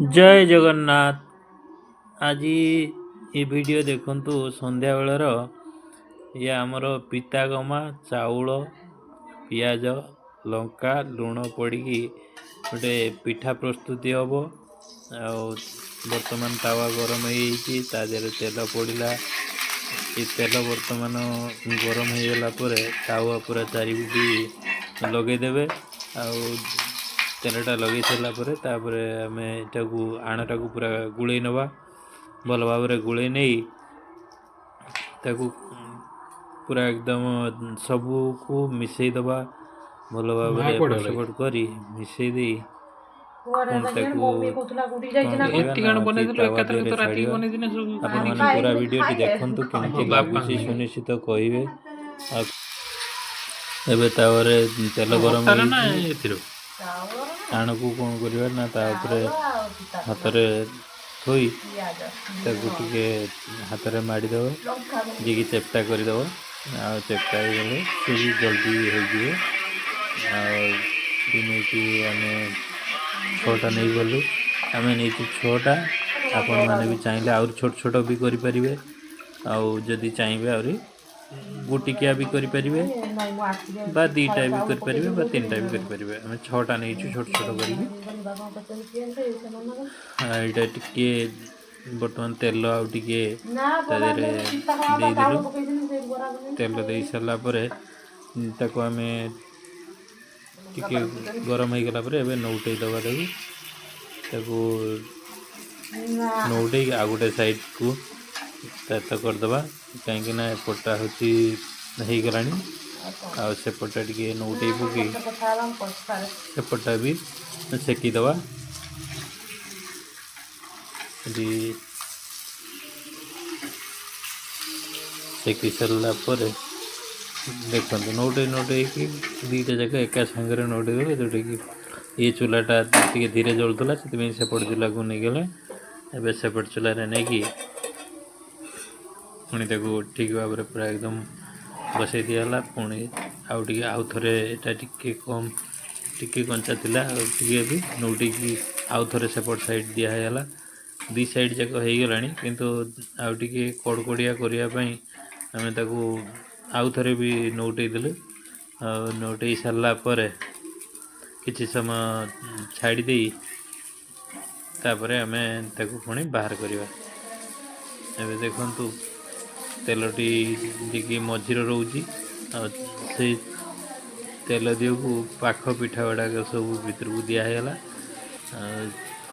ଜୟ ଜଗନ୍ନାଥ। ଆଜି ଏ ଭିଡ଼ିଓ ଦେଖନ୍ତୁ ସନ୍ଧ୍ୟାବେଳର। ଇଏ ଆମର ପିତାଗମା ଚାଉଳ, ପିଆଜ, ଲଙ୍କା, ଲୁଣ ପଡ଼ିକି ଗୋଟେ ପିଠା ପ୍ରସ୍ତୁତି ହେବ। ଆଉ ବର୍ତ୍ତମାନ ତାୱା ଗରମ ହେଇଯାଇଛି, ତା ଦେହରେ ତେଲ ପଡ଼ିଲା। ଏ ତେଲ ବର୍ତ୍ତମାନ ଗରମ ହେଇଗଲା ପରେ ତାୱା ପୁରା ଚାରିପିଟି ଲଗେଇଦେବେ। ଆଉ ତେଲଟା ଲଗେଇ ସାରିଲା ପରେ ତାପରେ ଆମେ ଏଟାକୁ ଆଣଟାକୁ ପୁରା ଗୋଳେଇ ନେବା। ଭଲ ଭାବରେ ଗୋଳେଇ ନେଇ ତାକୁ ପୁରା ଏକଦମ ସବୁକୁ ମିଶାଇ ଦେବା ଭଲ ଭାବରେ। ଏପଟ ସେପଟ କରି ମିଶାଇ ଦେଇ ପୁଣି ତାକୁ କ'ଣ କରିବା ନା ତାୱା ଦେହରେ ଛାଡ଼ିବା। ଆପଣମାନେ ପୁରା ଭିଡ଼ିଓଟି ଦେଖନ୍ତୁ, କେମିତି ଲାଗୁଛି ସୁନିଶ୍ଚିତ କହିବେ। ଆଉ ଏବେ ତାୱାରେ ତେଲ ଗରମ ହେଇଛି। ଆଣକୁ କ'ଣ କରିବା ନା ତା ଉପରେ ହାତରେ ଥୋଇ ତାକୁ ଟିକେ ହାତରେ ମାଡ଼ିଦେବ, ଯିଏକି ଚେପ୍ଟା କରିଦେବ। ଆଉ ଚେପ୍ଟା ହେଇଗଲେ ସେ ବି ଜଲ୍ଦି ହେଇଯିବ। ଆଉ ନେଇକି ଆମେ 6ଟା ନେଇଗଲୁ। ଆମେ ନେଇଛୁ 6ଟା। ଆପଣମାନେ ବି ଚାହିଁଲେ ଆହୁରି ଛୋଟ ଛୋଟ ବି କରିପାରିବେ, ଆଉ ଯଦି ଚାହିଁବେ ଆହୁରି ଗୋଟିକିଆ ବି କରିପାରିବେ, ବା 2ଟା ବି କରିପାରିବେ, ବା 3ଟା ବି କରିପାରିବେ। ଆମେ 6ଟା ନେଇଛୁ ଛୋଟ ଛୋଟ କରିକି। ଏଇଟା ଟିକେ ବର୍ତ୍ତମାନ ତେଲ ଆଉ ଟିକେ ତା ଦେହରେ ଦେଇଦେଲୁ। ତେଲ ଦେଇ ସାରିଲା ପରେ ତାକୁ ଆମେ ଟିକେ ଗରମ ହେଇଗଲା ପରେ ଏବେ ନଉଟେଇ ଦେବା ତାକୁ। ତାକୁ ନଉଟେଇକି ଆଉ ଗୋଟେ ସାଇଡ଼କୁ ତ କରିଦେବା, କାହିଁକିନା ଏପଟଟା ହେଉଛି ହେଇଗଲାଣି, ଆଉ ସେପଟଟା ଟିକେ ନଉଟେଇ ପକେଇ ସେପଟଟା ବି ସେକିଦେବା। ଏଠି ସେକି ସାରିଲା ପରେ ଦେଖନ୍ତୁ, ନଉଟେଇ ନଉଟେଇକି 2ଟା ଯାକ ଏକା ସାଙ୍ଗରେ ନଉଟେଇ ଦେବେ। ଯେଉଁଟାକି ଇଏ ଚୁଲାଟା ଟିକେ ଧୀରେ ଜଳୁଥିଲା, ସେଥିପାଇଁ ସେପଟ ଚୁଲାକୁ ନେଇଗଲେ। ଏବେ ସେପଟ ଚୁଲାରେ ନେଇକି ପୁଣି ତାକୁ ଠିକ୍ ଭାବରେ ପୁରା ଏକଦମ ବସେଇ ଦିଆହେଲା। ପୁଣି ଆଉ ଟିକେ ଆଉ ଥରେ, ଏଇଟା ଟିକେ କମ୍ ଟିକେ କଞ୍ଚା ଥିଲା, ଆଉ ଟିକେ ବି ନଉଟେଇକି ଆଉ ଥରେ ସେପଟ ସାଇଡ଼୍ ଦିଆ ହେଇଗଲା। 2 ସାଇଡ଼୍ ଯାକ ହେଇଗଲାଣି, କିନ୍ତୁ ଆଉ ଟିକେ କଡ଼କଡ଼ିଆ କରିବା ପାଇଁ ଆମେ ତାକୁ ଆଉ ଥରେ ବି ନଉଟେଇ ଦେଲୁ। ଆଉ ନଉଟେଇ ସାରିଲା ପରେ କିଛି ସମୟ ଛାଡ଼ି ଦେଇ ତାପରେ ଆମେ ତାକୁ ପୁଣି ବାହାର କରିବା। ଏବେ ଦେଖନ୍ତୁ, ତେଲଟି ଟିକେ ମଝିରେ ରହୁଛି, ଆଉ ସେଇ ତେଲ ଦିହକୁ ପାଖ ପିଠା ଗୁଡ଼ାକ ସବୁ ଭିତରକୁ ଦିଆହେଇଗଲା। ଆଉ